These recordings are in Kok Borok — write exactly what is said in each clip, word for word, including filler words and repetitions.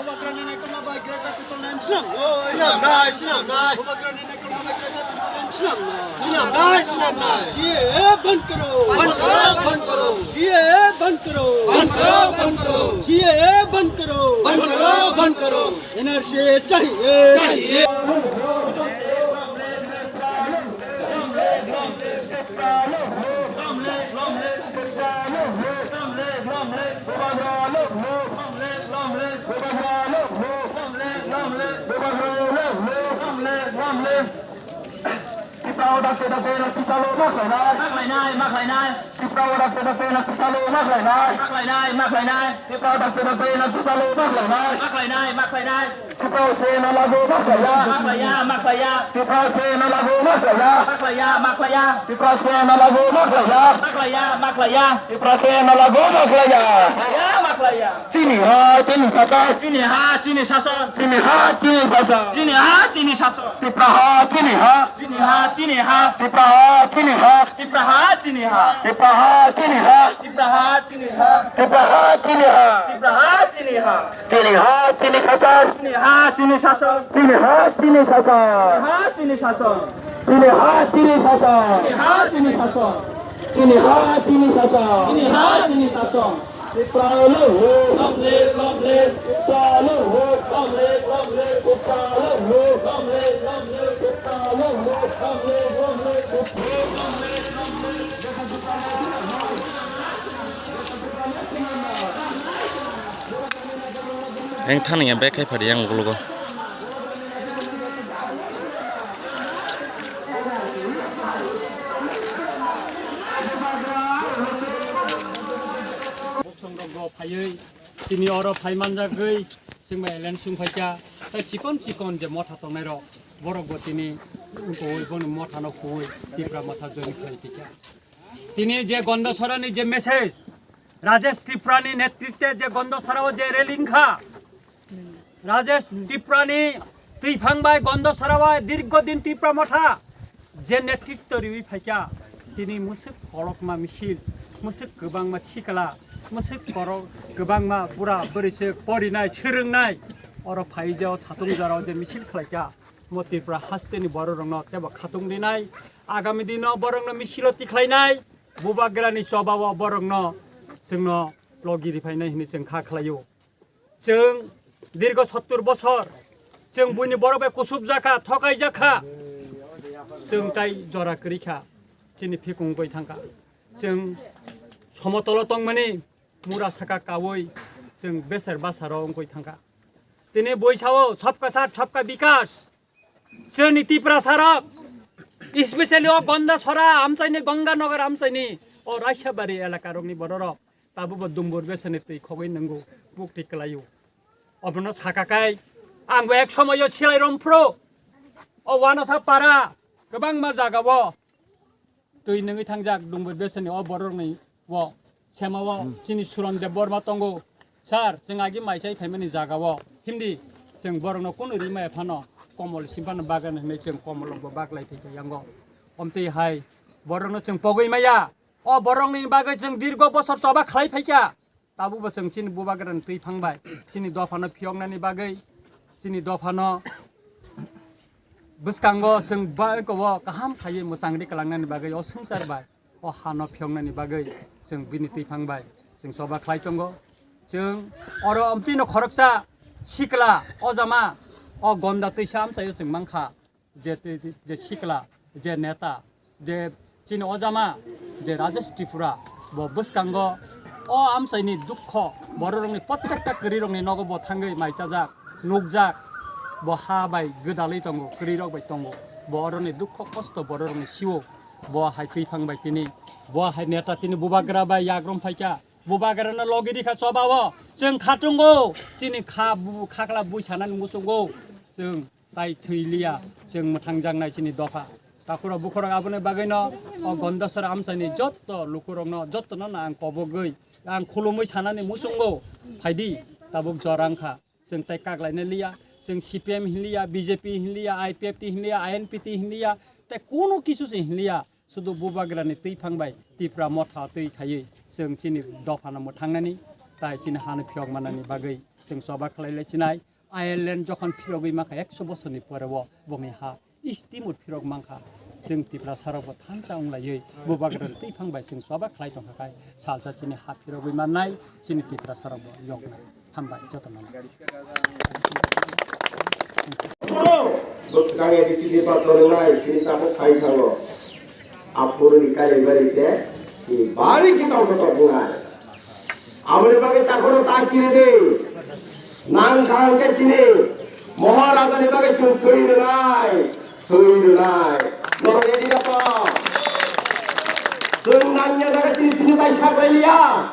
Bubagrani naikolma bai Greta Thunberg swnamnai. Swnamnai, swnamnai. Bubagrani naikolma bai Greta Thunberg swnamnai. Swnamnai, swnamnai. C A A ban karo. Ban karo, ban karo. C A A ban karo. Ban karo, ban karo. C A A ban karo. Ban karo, ban karo. N R C chahiye. Chahiye. Tipra o dakte dakte na tisa lo ma khlainai. Ma khlainai, ma khlainai. Tipra o dakte dakte na tisa lo ma khlainai. Ma khlainai, ma khlainai. Tipra o dakte dakte na tisa lo ma khlainai. Ma khlainai, ma khlainai. Tipra o se na lago ma khlaiya. Ma khlaiya, ma khlaiya. Tipra o se na lago ma khlaiya. Ma khlaiya, ma khlaiya. Tipra o se na lago ma khlaiya. Ma khlaiya, ma khlaiya. Tipra o se na lago ma khlaiya. Ya, ma khlaiya. Chini ha, chini sason. Chini ha, chini sason. Chini ha, chini sason. Chini ha, chini sason. Tipra ha, chini ha. Chini ha, chini ha. Tipra ha, chini ha. Tipra ha, chini ha. Tipra ha, chini ha. Tipra ha, chini ha. Tipra ha, chini ha. Tipra ha, chini ha. Chini ha, chini sason. Chini ha, chini sason. Chini ha, chini sason. Chini ha, chini sason. Chini ha, chini sason. Chini ha, chini sason. Chini ha, chini sason. Chini ha, chini sason. Tipra lo ho, long live, long live. Tipra lo ho, long live, long live. Tipra lo ho, long live, long live. Tipra lo ho, long live, long live. Eng thani ya bek khai phari yang ulo go. Buksong rok go phaiwi tini oro phai manjagwi chwng bai alliance wng phaikha. Tai chikon chikon je motha tongnai rok borok bo tini wngkoi bono motha no khuwi Tipra motha join khlai phikha. Tini je Gondasora ni je message, Rajesh Tripura ni netritwe je Gondasora o je rally wngkha, Rajesh Tripura ni twiphang bai Gondasora bai dirgo din Tipra motha je netritwo riwi phaikha, tini mwswk kolokma misil, mwswk kwbangma sikla, mwswk korok kwbangma bura bwrwi se porinai swrwngnai oro phai je o satung jora o je misil khlaikha, mo Tripura haste ni borok rokno tebo khatung rinai, agami dino borok no misilo tikhlainai, bubagra ni choba o borok no chwngno logi riphainai hinwi chwng kha khlaio. Chwng dirgo sottur bosor chwng buini borok bai kusubjakha, thokaijak kha. Chwng tai jora kwrwi kha, chini phikung wngwi thang kha. Chwng somotolo tongmani mura saka kaui chwng beser basaro wngwi thang kha. Tini bui sao, "Sabka saath, sabka bikas." Chini Tiprasa rok, especially o Gondasora amchaini, Ganganagar amchaini, o Raisabari elaka rokni borok rok tabukbo dumbur besani twi khogwi nwngo, bukti kwlaio. Obono saka kai, ang bo ek somoyo silai romphro, o Wanasa para kwbangma jagao twi nungwi thangjak Dumbur Besani o borokni o sema o chini Suron Debbarma tongo. Sir, chwng agi maisai phaimani jaga o himdi chwng borokno kunu ri maya phano komol sim phano bagan hinwi chwng komol rokbo baglai thai yango. Omtwi hai borokno chwng pogwi maya. O borokni bagwi chwng dirgo bosor choba khlai phaikha. Tabukbo chwng chini bubagrani twi phang bai chini dophano phiyoknani bagwi, chini dophano bwskango chwng ba-, eko kaham khaiwi mwchangri kwlangnani bagwi o swngchar bai o hano phiyoknani bagwi chwng bini twi phang bai chwng choba khlai tongo. Chwng oro omtwino khoroksa sikla o jama o gonda twisa amchaio chwng mankha. Je twi-, je sikla, je neta, je chini ojama, je Rajesh Tripura, bo bwskango o amchaini dukho, bororokni prottekta kwrwirokni nogo bo thangwi maichajak, nukjak, bo ha bai gwdalwi tongo, kwrwirok bai tongo, bo oroni dukho kosto bororokni sio, bo hai twiphang bai tini, bo hai neta tini bubagra bai yagrom phaikha, bubagrano logi rikha chobao, chwng khatungo, chini kha bu-, khakla bui sanani muchungo, chwng tai thwi liya, chwng mwthangjaknai chini dopha. Takhurok bukhurok aboni bagwino o Gondasora amchaini jotto lukurokno, jottono no ang kobogwi, ang khulumwi sanani muchungo phaidi, tabuk jora wngkha. Chwng tai kaklaina liya, chwng C P M hinliya, B J P hinliya, I P F T hinliya, I N P T hinliya, tai kunu kisu se hinliya. Sudu bubagrani twi phang bai Tipra motha twi khaiwi chwng chini dophano mwthangnani, tai chini hano phiyok manani bagwi Chwng choba khlai lai chinai, Ireland jokhon phirogwi mankha ekso bosorni pore o bongni ha East Timor phirok mankha. Chwng Tiprasa rokbo thansa wng laiwi bubagra twi phang bai chwng choba khlai tongkha khai salsa chini ha phirogwi mannai chini Tiprasa rokbo yoknai. Hambai jotono. Bwswk A D C nirbachon wngnai chini tabuk sai thango. Aphuru ni kailaibari se chini bari kitong kotor wngnai. Aboni bagwi takhoro ta kiri di. Nang kha hwnkhe chini Maharaja ni bagwi chwng thwi rwnai, thwi rwnai. Norok ready da to? Chwng nangya jaga chini thwini tai sak lai liya.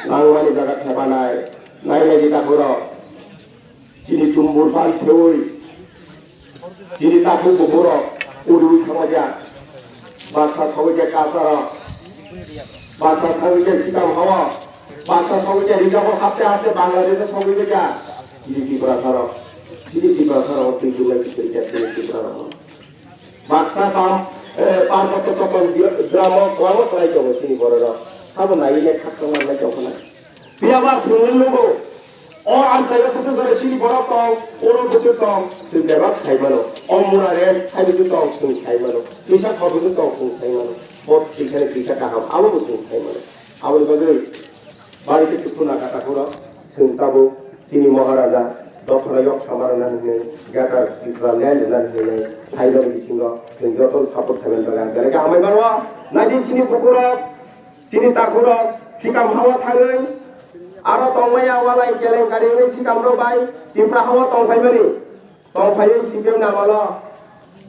Nangmani jaga thebanai. Nai nai di takhoro. Chini chumbur phan thewi. Chini takhuk bukhurok uriui thanglaijak. Baksa sogwi khe Kasarok. Baksa sogwi khe Sikam hao. Baksa sogwi khe rijabo hapte hapte Bangladesho sogwi khe. Chini Tiprasarok. Chini Tiprasarok twi twi lai chini Tiprasarok. Baksa tam, eh, Parbotto Chotton di-, dramo kwbangma kwlai tongo chini bororok. Sabo naiwi nai khakchangma nai tongkha na. Phiya ba chwng nugo, o amchaio bwswk jora chini borok tong, oro bwswk tong, chwng bebak sai mano. O mura rent hai bwswk tong, chwng sai mano. Twisa khor bwswk tong, chwng sai mano. Bo twisa ni twisa kaham, abo bo chwng sai mano. Aboni bagwi bari khe dukhu nangkha takhorok, chwng tabuk chini Maharaja dophano yok sama rwna hinwi, Greater Tipraland rwna hinwi phaimani bisingo chwng jotono support khaimani bagwi ang belai khe hambai mano. Naidi chini bukhurok, chini takhurok Sikam hao thangwi, aro tongmaya walai kelenkari wngwi Sikam rok bai Tipra hao tongphaimani. Tongphaiwi C P M ni amalo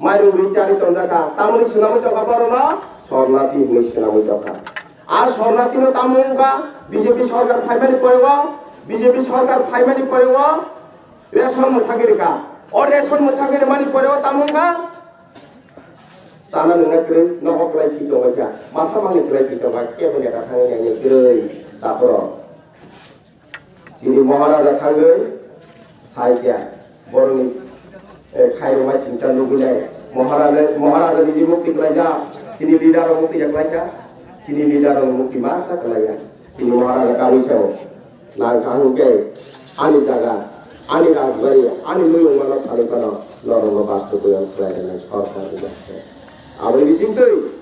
mairung rwi charwi tonjakha. Tamoni swnamwi tongkha borokno Sornati hinwi swnamwi tongkha. A Sornatino tamo wngkha B J P sorkar phaimani porego, B J P sorkar phaimani porego ration mwthagwi rwkha. O ration mwthagwi rwmani porego tamo wngkha chana nungna kwrwi nogo kwlai phi tongbaikha. Masa manwi kwlai phi tongbaikha. Kebo neta thangwi nainai kwrwi takhoro. Chini Maharaja thangwi sai khe borokni, eh, khairokma singcha nugwi nai. Maharaja, Maharaja niji mukti kwlaijak, chini leader rok mukti ya kwlaikha, chini leader rok mukti masa kwlaiya. Chini Maharaja kawi sao nang kha hwnkhe ani jaga, ani rajbari, ani muyung mano thani phano norokno basto boyan khlai rwnai sorkar ni baste. Aboni bisingtwi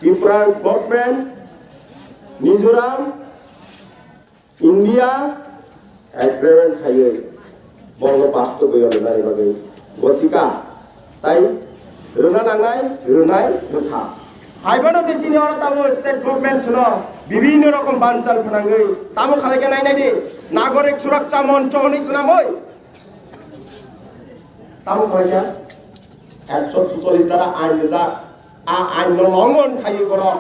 Tripura government, Mizoram, India agreement khaiwi borokno basto boyo rwnani bagwi bosika tai rwna nangnai, rwnai rwkha. Haiphano je chini oro tabuk state government sino bibhinno rokom banchal phnangwi tamo khalai khe nainai di, Nagorik Suraksha Moncho hwnwi swnamwi. Tamo khlaikha ekso sucholish dara ain rijak. A ain no longhon khaiwi borok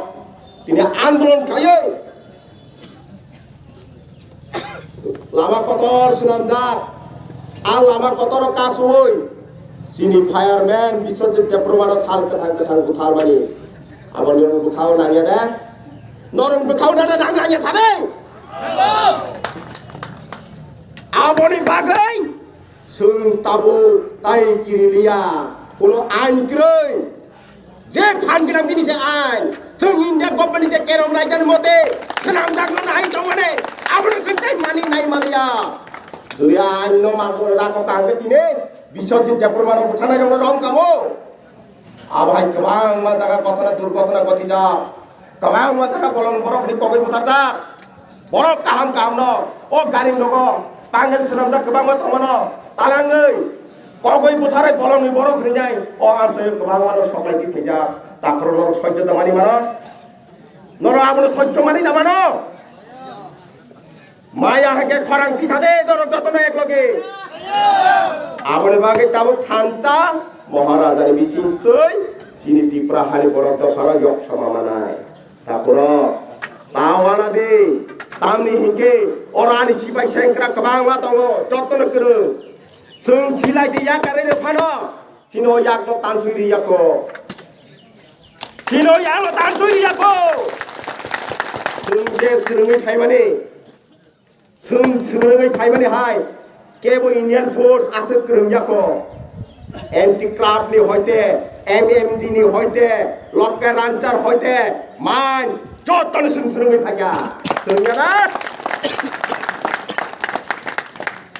tini andolon khaiwi lama kotor swnamjak. A lama kotor o kasui chini fireman Biswajit Debbarma no sal kwthang kwthang butharmani. Aboni bwkhao nangya de? Norok bwkhao nana nang nangya sade? Aboni bagwi Chwng tabuk tai kiriliya, kuno ain kwrwi. Je phan gwnang bini se ain. Chwng India government ni je kerong raidani mote swnamjakno nai tongmani, abono chwng tai mani nai maliya. Jodi ain no mangkoro rako kangkhe tini Biswajit Debbarma no buthanai rokno rong kamo. Abo hai kwbangma jaga ghotona, durghotona ghotijak. Kwbangma jaga bolong borokni kogwi butharjak. Borok kaham kaham no o gari rogo panel swnamjak kwbangma tongmano talangwi kogwi butharai bolongni borok rinai o amchoi kwbangma no soklai di khaijak. Takhoro norok sojjo tongmani mano. Norok abono sojjo mani da mano. Maya hwnkhe khorang tisa de, norok jotono ekloge. Aboni bagwi tabuk thansa Maharajani bisingtwi chini Tripura hani borok dophano yok sama manai. Takhoro, ta wana di, tamni hinkhe oro ani sipai sengkrak kwbangma tongo, jotono kwrwng. Chwng silai se yakarwi rw phano, chini o yakno tanswi ri yako. Chini o yakno tanswi ri yako. Chwng je swrwngwi phaimani, Chwng swrwngwi phaimani hai kebo Indian Force aswk kwrwng yako. Anti Club ni hoite, M M G ni hoite, Lokke Ranchar hoite, man jotono chwng swrwngwi phaikha. Swrwngya na?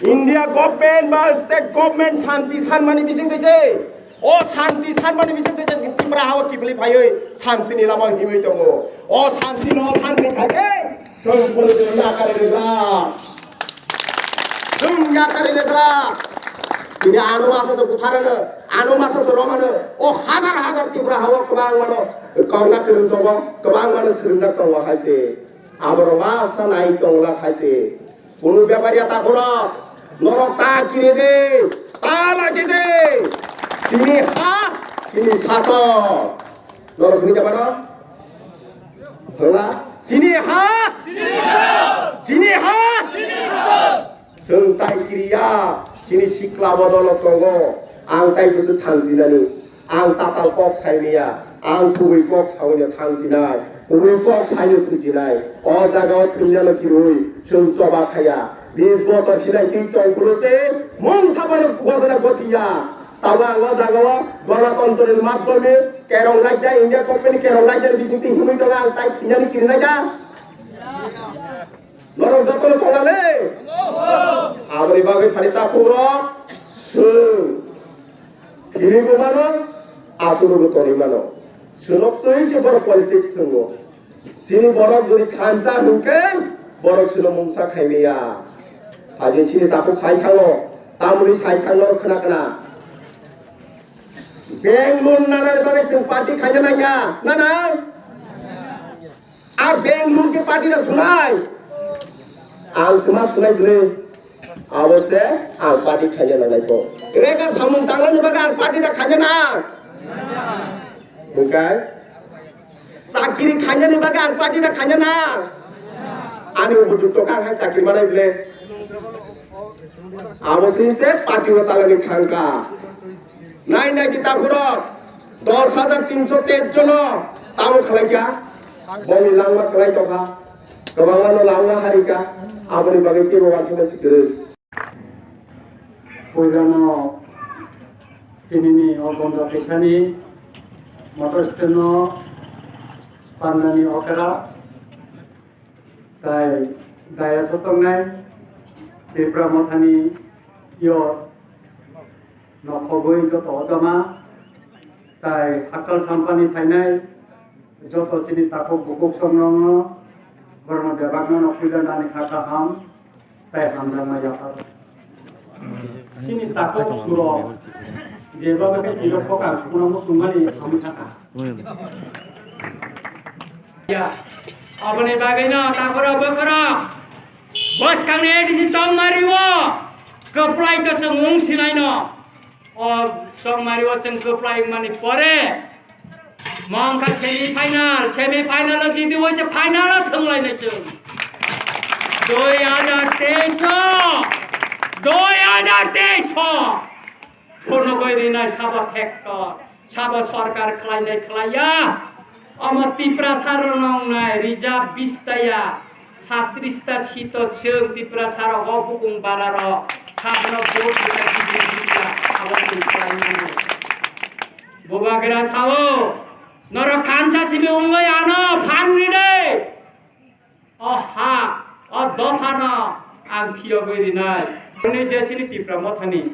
India government ba state government santi sanmani bising twi se. O santi sanmani bising twi se Tripura hao kiphilwi phaiwi santi ni lama himwi tongo. O santi no santi khai khe chwng bolo yakari rwgla. Chwng yakari rwgla. Bini ano masa se butharano, ano masa se romano. O hazar hazar Tripura hao kwbang mano korna kwrwng tongo, kwbang mano swrwngjak tongo hai se. Aborok masa nai tongla khai se. Kunu bepariya takhorok, norok ta kiri de, ta lachi de. Chini ha, chini satok. Norok hini jabano? Thangla? Chini ha? Chini ha? Chwng tai kiriya, chini sikla bodol tongo. Ang tai kusu thansinani. Ang tatal kok saimaya, ang kubui kok saino thangsinai, kubui kok saino thusinai. O jaga o thumyano kirui, chwng choba khaya. Bis bosor sinai twi tongphuru se, mung sabano gotona gothiya. Tabo ang o jaga o Ganatantrani madhyome kerong raida, India company kerong raida ni bisingtwi himwi tongo, ang tai thumyano kirinai da. Norok jotono tongale. Aboni bagwi phani takhurok, chwng. Hini bo mano, aswk bo tonwi mano. Swnok twi se borok politics thwngo. Chini borok jodi khansa hwnkhe, borok chwngno mungsa khaimaya. Ajin chini takhuk sai thango, tamoni sai thangno khna khna. Bank loan nanani bagwi chwng party khaina nangya, nana? A bank loan khe party da sunai. Ang sima sunai bwle. Abo se ang party khaina nangnai kho. Rega samung tanglani bagwi ang party da khaina nang. Bukai. Chakiri khainani bagwi ang party da khaina nang. Ani upojukto kha hai chakiri manai bwle. Abo sini se party o talangwi thangkha. Nai nai di takhurok dos hajar tinso teish jono tamo khlai kha. Boni langma kwlai tongkha. Kwbangma no langma harika. Aboni bagwi kebo wansukma si kwrwi. Puilano tinini o Gonda Tisani motor stand no pandani okra. Tai daya sotongnai Tipra Mothani yo nokhogwi joto ojama tai hakal sampani phainai joto chini takhuk bukhuk songrokno borokno bebakno nokhwila nani kha kaham tai hamjakma yapharo. Chini takhuk surok jeba bwkhe chirok kokang sukno muchungmani hamwi thangkha. Ya. Aboni bagwino takhurok bukhurok bwskangni A D C chongmario kwplai to chwng wng sinaino. O chongmario chwng kwplai wngmani pore mongkha semi final, semi final o jidi oise final o thwnglainai chwng. Dui hajar teis o, dui hajar teis o. Phunugwi rinai sabo factor, sabo sorkar khlainai khlaiya. Omo Tiprasa rwnai reserve bish ta ya, satris ta seat o chwng Tiprasa rok o bukung bara rok sabono vote rwna kibri kibri ya, abo chwng khlainai. Bubagra sao, norok kansa simi wngwi ano phan ride. O ha, o dophano ang phiyogwi rinai. Hwnwi je chini Tipra Mothani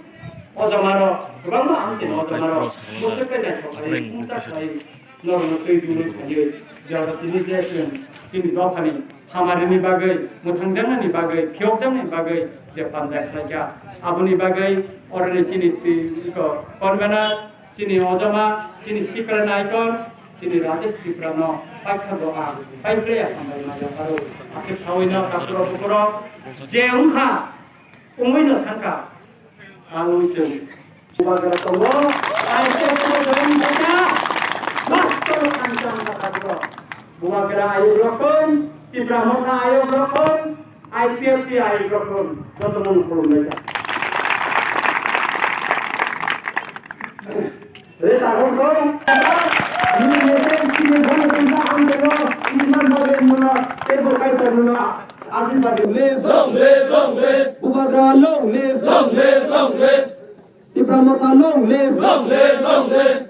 ojamarok, kwbangma ang chini ojamarok, bwswk khe naithok khlaiwi, kungsa khlaiwi, norokno twi dungwi phaiwi, jora tini je chwng chini dophani hamarini bagwi, mwthangjaknani bagwi, phiyokjaknani bagwi je pandai khlaikha, aboni bagwi oroni chini twi, iko, convener, chini ojama, chini sikla naikor, chini Rajesh Tripura no paithago ang, paiphre hambai maya pharo, aswk sawi no takhurok bukhurok, je wngkha, wngwi no thangkha, ang wngwi chwng. Bubagra tongo, ai se se jeng bata, bas to ang chang takhurok. Bubagra ayuk rokon, Tipra Motha ayuk rokon, I P F T ayuk rokon, joto no khulumlai kha. Resa kosong, ini mesen sini bang tisa ang telo, iman bagai muna, tebo kai muna, asin bagai. Live, long live, long live. Bubagra long live, long live, long live. Tipra Motha long live, long live, long live.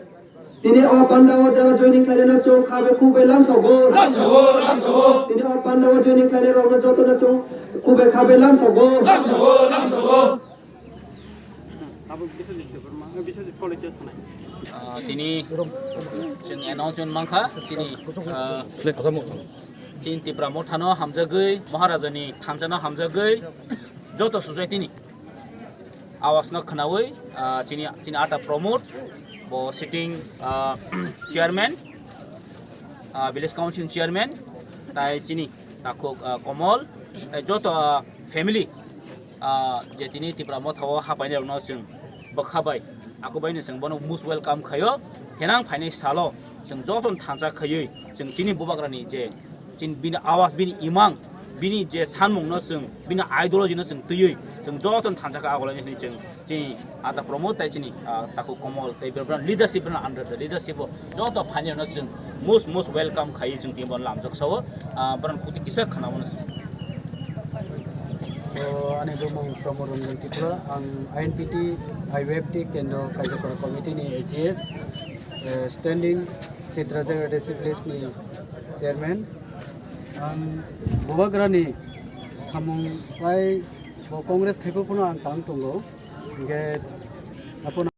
Tini o panda o jara joining khlainai no chwng khabe khubui lamsogo. Lamsogo, lamsogo. Tini o panda o joining khlainai rok no joto no chwng Kubai khabai lamsogo. Lamsogo, lamsogo. Abo Biswajit Debbarma, eh, Biswajit College o sanai. Ah, tini chwng announcement mankha, chini, ah, chini Tipra Mothano hamjagwi, Maharajani thanjano hamjagwi, joto society ni awas no khwnawi, ah, chini, chini ata Pramod, bo sitting, ah, chairman, ah, village council chairman, tai chini takhuk, ah, Komol, tai joto, ah, family, ah, je tini Tipra Motha o hapainai rokno chwng bwkha bai, aku bai no chwng bono most welcome khaio, thenang phainai salo chwng joto no thansa khaiwi chwng chini bubagrani je chini bini awas, bini imang, bini je sanmung no chwng, bini ideology no chwng twiwi chwng joto no thansa kha agulai hinwi chwng chini ata Pramod tai chini, ah, takhuk Komol tai bwrwng leadership, bwrwng under the leadership o joto phainai rokno chwng most, most welcome khai chwng tini bono lamjak sao, ah, bwrwng khukti kisa khwnamano chwng. O, ani bumung Pramod Ranjan Tripura, ang I N P T, I W F T Kendro Kaijakora Committee ni A G S, eh, Standing Chitra Jagarati Village ni Chairman. Ang bubagrani samung pai bo Congress khaipo phano ang tang tongo. Hingke apono